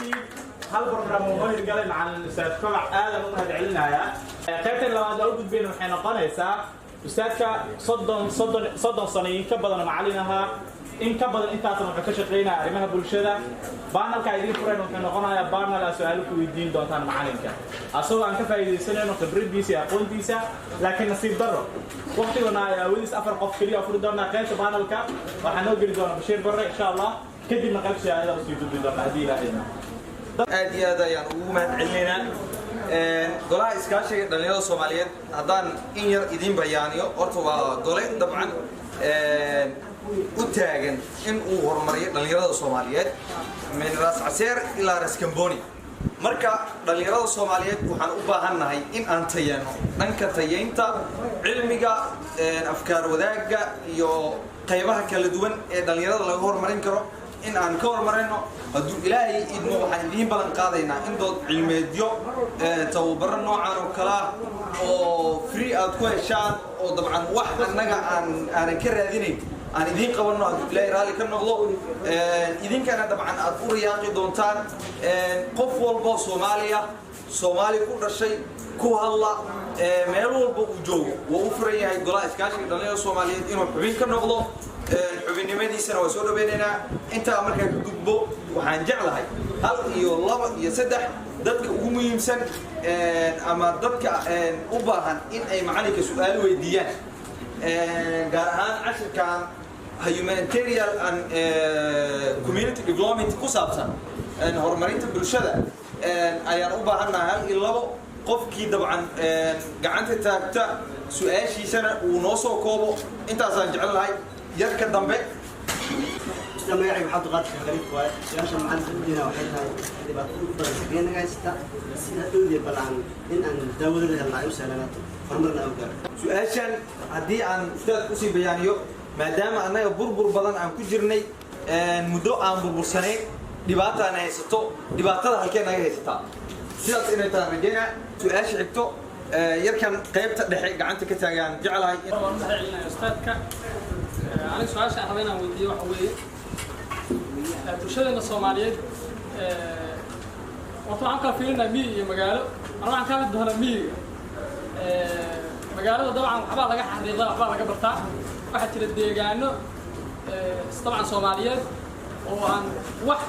Dhammaantiin hal program oo noo hirgalay, macalin Ustaad Kobac aadan u mahad celinayaa. Qaybtan labaad oo u gudbayna waxay noqonaysaa ustaadka 30 sano in ka badan macalin ahaa, in ka badan intaasna wuxuu ka shaqaynaya arrimaha bulshada. Panelka idiin furayn wuxuu noqonayaa panel aad su-aalo ku weydiin doontaan macalinka, asagoo aan ka faa'iidaysanayno khibradiisa iyo aqoontiisa. Laakiin nasiib darro, waqtiguna ay aawadiis, afar qof keliya furi doonaa. Qaybta panelka waxaa noo geli doona Bashiir Barre, insha Allah. Kadibna qaybta su-aalada usii gudbi doona, haddii Ilaahay idmo. Aad iyo aad ayaan ugu mahad celinaynaa Golaha Iskaashiga Dhalinyarada Soomaaliyeed. Haddaan in yar idiin bayaaniyo, horta waa gole dabcan u taagan in uu horumariyo dhalinyarada Soomaaliyeed min Raas Caseer ilaa Raas Kamboni. Marka dhalinyarada Soomaaliyeed waxaan u baahannahay in aan tayeeno dhanka tayeynta cilmiga, afkaar wadaagga iyo qaybaha kala duwan ee dhalinyarada laga horumarin karo in aan ka horumarino. Hadduu Ilaahay idmo, waxaan idiin ballan qaadaynaa in dood cilmeedyo, tababaro noocan oo kale ah oo free aad ku heshaan, oo dabcan wax annaga aan aanan ka raadinayn aan idiin qabanno, hadduu Ilaahay raalli ka noqdo. Idinkana dabcan aad u riyaaqi doontaan. Qof walbo Soomaaliya, Soomaali ku dhashay, ku hadla, meel walba uu joogo, waa u furan yahay Golaha Iskaashiga Dhalinyarada Soomaaliyeed inuu xubin ka noqdo. Xubinnimadiisana waa soo dhaweynaynaa. Intaa markaa ka gudbo, waxaan jeclahay hal iyo laba iyo saddex dadka ugu muhiimsan ama dadka u baahan in ay macalinka su-aalo weydiiyaan, gaar ahaan cashirkan humanitarian and community development ku saabsan, horumarinta bulshada, ayaan u baahannahay hal iyo labo. Qofkii dabcan gacanta taagta, su-aashiisana uu noo soo koobo, intaasaan jecel lahay. Yarka dambe. Isla magacayga waxaa Abdiqaadir Sheekh Khaliif waaye. Su-aasha macalinka u diinaa waxay tahay: dhibaato ugu badan xaggee naga haysata, sida dhowdee balaan in aan daawadada helna ay u sahlanaato, horumarna aan gaaro? Su-aashan haddii aan ustaad usii bayaaniyo, maadaama annaga burbur badan aan ku jirnay, muddo aan burbursanayn, dhibaataana haysato, dhibaatada halkee naga haysataa, sidaas inay tahaan rajeynaa. Su-aasha xigto, yarkan qaybta dhexe gacanta ka taagaan jeclahay. Waan u mahad celinaya ustaadka. Aniga su-aasha aan raba inaan weydiiyo waxa weeye: bulshadeena Soomaaliyeed horta waxaan kala fiirinaa miyi iyo magaalo. Ana waxaan ka hadli doonaa miyiga. Magaalada dabcan waxbaa laga xariiqdaa, waxbaa laga bartaa. Waxaa jira deegaano dabcan Soomaaliyeed oo aan wax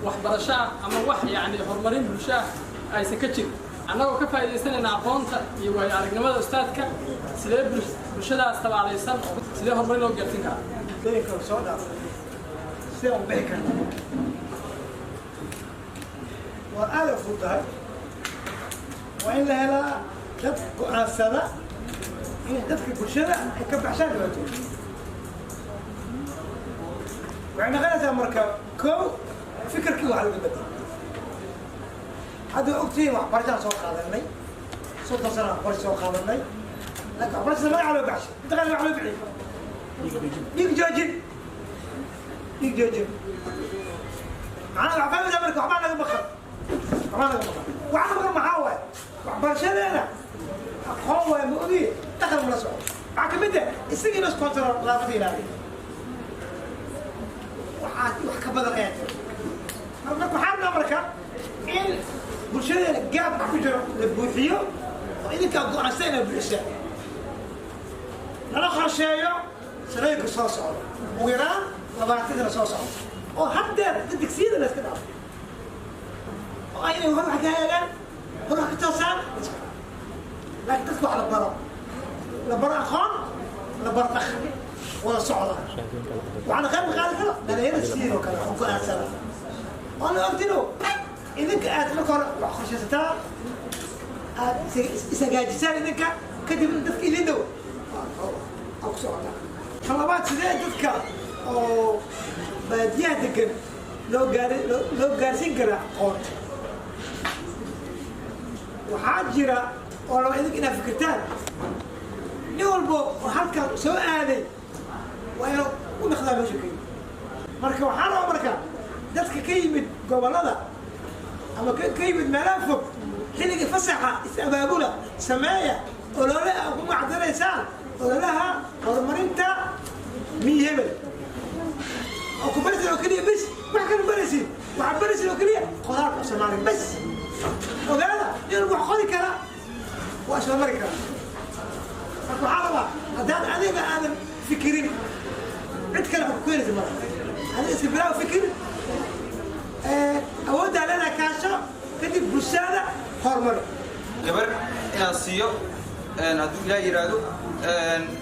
waxbarasho ah ama wax yacni horumarin bulsho ah aysan ka jirin. Annagoo ka faa'iidaysanayna aqoonta iyo waayo aragnimada ustaadka, sidee bulshadaas tabaalaysan oo sidee horumarin loo gaarsiin karaa? Dooyinka soo dhaafay sidee u bixi karta? Waa aada u fududahay. Waa in la helaa dad go-aansada inay dadka bulshada ay ka baxshaan dhibaatooyin. Waxay noqonaysaa marka kow, fikirkii wax laga bedel. Hadda ogtihiin, waxbarashaan soo qaadanay, 30 sana waxbarasho soo qaadanay, laakiin waxbarashada magaca loo baxshay, intaqaan magaca loo bixiyay dhiig joojin. Dhiig joojin macnaha waxaa fahmaysaa marka waxbaa naga maqan, waxbaa naga maqan. Waxa maqan maxaa waaye? Waxbarashadeena aqoon waaye, ma ogiye dhaqan mala soco. Waxaa kamid ah isaga inuu sponsor nadaafada ilaaliyo. Waxaas wax ka badan ayaa jira. Marka waxaa rabnaa marka in bulshadeena gaabka ku jiro la buuxiyo, oo idinkaa go-aansa inaad buuxisaan, lala qorsheeyo sanooyinka soo socda, ugu yaraan 20 sana soo socda, oo haddeer dugsiyada la iska dhaafo, oo ay inay hor wax ka hagaagaan, hor wax ka toosaan. Laakiin dadka wax la baro, la baro aqoon, la baro dhaqan wada socda, waxaana qayb ka qaadan kara dhalinyarada sidii oo kale oo go-aansada oo la ogtino. Idinka aad marka hore wax qorshaysataan, aad ishagaajisaan idinka, kadibna dadka idin dhow aa ku socotaa. Tan labaad, sidee dadka oo baadiyaha degan loo gaari loo gaarsiin karaa aqoonta? Waxaa jira oo laba idinka inaad fikirtaan. Nin walbo oo halkan soo aaday waa inuu u naqdaa meesha ka yimid. Marka waxaa rabaa marka dadka ka yimid gobollada ama ka yimid meelaha fog, xilligii fasaxa is-abaabula, sameeya olole aa ku macdanaysaan, ololaha horumarinta miyi hebel oo ku baraysid oo keliya bis. Wax kala baraysid, waxaad baraysid oo keliya. Qodaalka af Soomaaliga bas ogaada in wax qori kara waa isla mari kara. Marka waxaa rabaa haddaan adiga aadan fikirin, cid kale wax ku keenaysa mala. Adiga iska bilaaw fikir, awooddaa leedahay kaasho, kadib bulshada horumari. Gabar inaan siiyo hadduu Ilaah yidhaahdo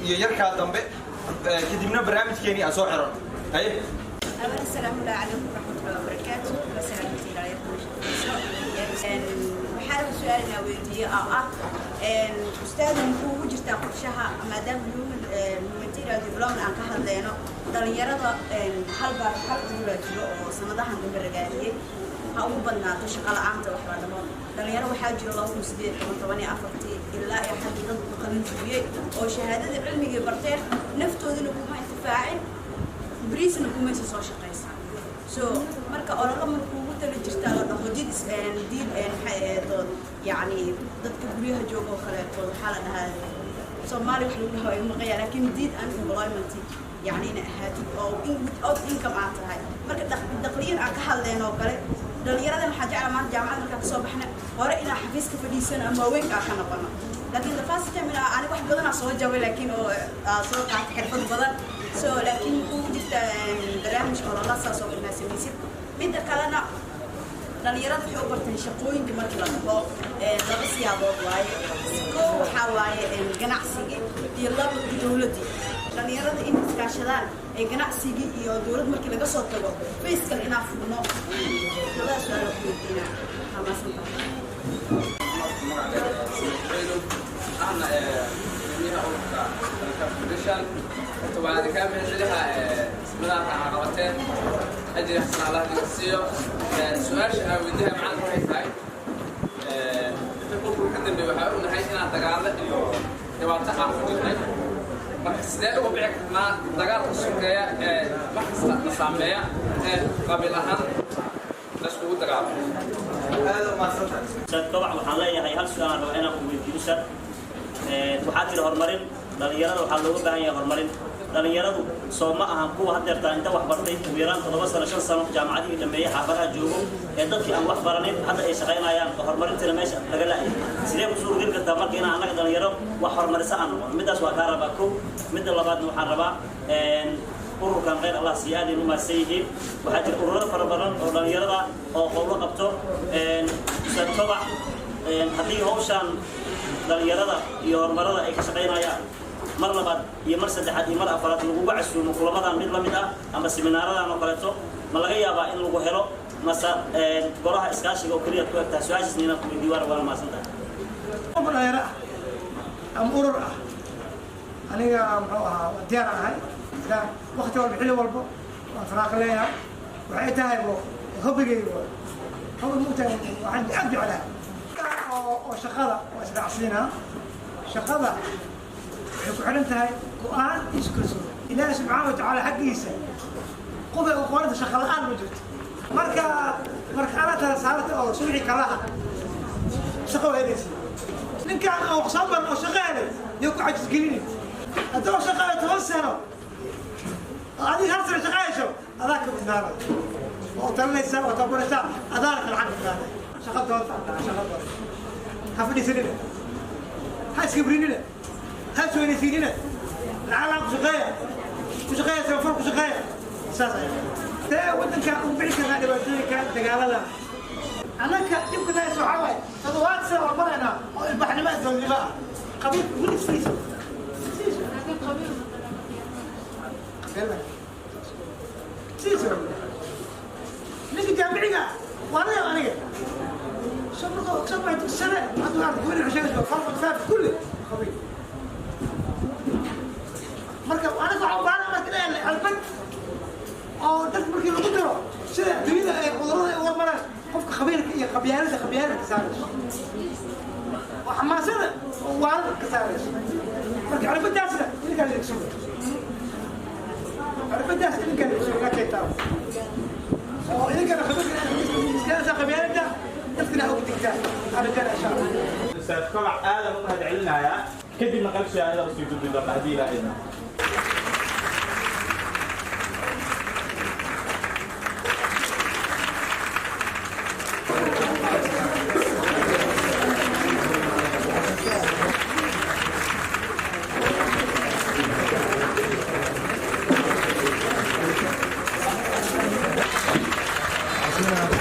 iyo yarkaa dambe, kadibna barnaamijkeenii aan soo xiran. Haye. أولا السلام عليكم ورحمة الله وبركاته. وسلامتي إلى waxaa raba su-aal inaa weydiiyo oo ah ustaada, muxuu ugu jirtaa qorshaha, maadaama human humanitarian development aan ka hadleyno, dhalinyarada halbaa hal cuduraa jiro oo sanadahan dambe ragaadiyey, ha ugu badnaato shaqo la-aanta. Wax la dhaho dhalinyaro waxaa jiro 2018, 14-tii ilaa iyo hadda dad qalin jubiyey oo shahaadada cilmigii barteen, naftoodina kuma intifaacin, bariisna kumaysa soo shaqaysaa. So marka ololo markuugu tala jirtaa la dhaho did diid, maxay ahayd, yacni dadka guryaha jooga oo kaleeto, waxaa la dhahaa Soomaali wax lagu dhaho ay maqaya, laakiin diid unemployment, yacni ina ahaatid oo without income aad tahay. Marka dakhliyan aan ka hadleen oo kale, dhalinyaradan waxaa jecla maanta jaamacad markaa kasoo baxna hore inaan xafiiska fadhiisano ama haweenka aan ka noqono, laakiin the first time ina ani wax badanaa soo jabay, laakiin oo soo qaatay xirfad badan. So laakiin kugu jirta barnaamij olala saas oo inaa samaysid. Midda kalena, dhalinyarada waxay u barteen shaqooyinka markii la dhaho laba siyaabood waaye. Koo waxaa waaye ganacsigii, iyo laba dowladdii. Dhalinyarada in iskaashadaan ee ganacsigii iyo dowlad markii laga soo tago, face kale inaa furno. Labada su-aal ku weydiinaa. Waa mahadsantahay. Ahna gudoomiyaha ururka Dalka Foundation, horta waan idinkaa mahadceliha madaarka aa qabateen, ajri xasan Allah idinka siiyo. Su-aasha aan weydiiha macalinka waxay tahay, inta qofku ka dambeeya waxaa ognahay inaan dagaallo iyo dhibaato aan ku jirnay. Marka sidee uga bixi karnaa dagaalka sokeeya ee mar kasta na saameeya ee qabiil ahaan layskugu dagaalamo? Aad u mahadsantahay. Ustaad Kobac, waxaan leeyahay hal su-aal aan rabaa inaan ku weydiiyo. Ustaad, waxaa tiri horumarin dhalinyarada, waxaa looga baahan yahay horumarin dhalinyaradu. Soo ma ahan kuwa haddeertaa inta wax bartay, ugu yaraan 7 sano, 5 sano jaamacadihii dhameeyey, xaafadaha joogo, ee dadkii aan wax baranin hadda ay shaqaynayaan oo horumarintiina meesha laga la'yay? Sidee ku suurogeli kartaa marka inaan annaga dhalinyaro wax horumarisa aan noqono? Middaas waa kaa rabaa kow. Midda labaadna, waxaan rabaa ururkan khayr Allah siiya, aad u mahadsan yihiin. Waxaa jira ururo fara badan oo dhalinyarada oo howlo qabto. Ustaad Kobac, haddii hawshaan dhalinyarada iyo horumarada ay ka shaqaynayaan, mar labaad iyo mar saddexaad iyo mar afaraad laguga casuumo kulamadan mid la mid ah ama seminaaradan oo kaleeto, ma laga yaabaa in lagu helo, mase golaha iskaashiga oo keliya ku egtahay? Su-aashaasna inaan ku weydiiyo waana mahadsan tahay. Qof dhalinyaro ah ama urur ah, aniga muxuu ahaa, waa diyaar ahay wakti walba, xilli walba waan firaaqo leeyahay. Waxay tahay hobigayga waa hobi mugtahay, waxaan aad jeclahay oo shaqada waa israacsiinaa. Shaqada waxay ku xidhan tahay go-aan iyo iskalsoon. Ilaahi subxaana wa tacaala xaggiisa qofay u qoranta shaqa la-aan ma jirto. Marka anaa tala saarta oo subaxii kalaha shaqo waa helaysa. Ninkaan aan wax soo baran oo shaqo helay yo ku cajisgelinin. Hadduu shaqo 10 sano oo adiga hal sano shaqo hesho, adaa ka badnaanay oo talinaysaa oo tababaraysaa, adaana ka lacag badnaanay. Shaqo doonta, shaqo doonta, ha fadhiisanina, ha iskibrinina, ha isweynaysiinina. Lacag ku shaqeeya, ku shaqeeya, samafal ku shaqeeya. Saas ay see waddanka ugu bixi karnaa dhibaatooyinka dagaalada. Annaka dhibka nahays waxaa waaye 70 sano waan maraynaa oo ilbaxnimo, dowladnimo ah, qabiil weli sidiisa sidiisa sidiisa. Ninka jaamiciga waa aniga soo marka soo baxay dugsi sare, hadduu arko gabadhi waxay sheegaysaa 4.5, kulli qabiil. Marka aniga waxaan u baahnaa marka inaan albad oo dadka markii lagu diro sida adduunyada ay cudurrada ay uga maraan qofka qabiilka iyo qabyaalada, qabyaalada ka saarayso oo xamaasada oo waalada ka saarayso. Marka cirbadaasna idinkaa idin suga, cirbadaas idinkaa idin suga inaad keentaan oo idinkana qabiilka qabyaalada dadkana uga digtaan arrintan, insha Allah. Ustaad Kobac aadan u mahad celinayaa. Kadibna qayb su-aalada usii gudbi doona haddii Ilaahay idmo. Salaam.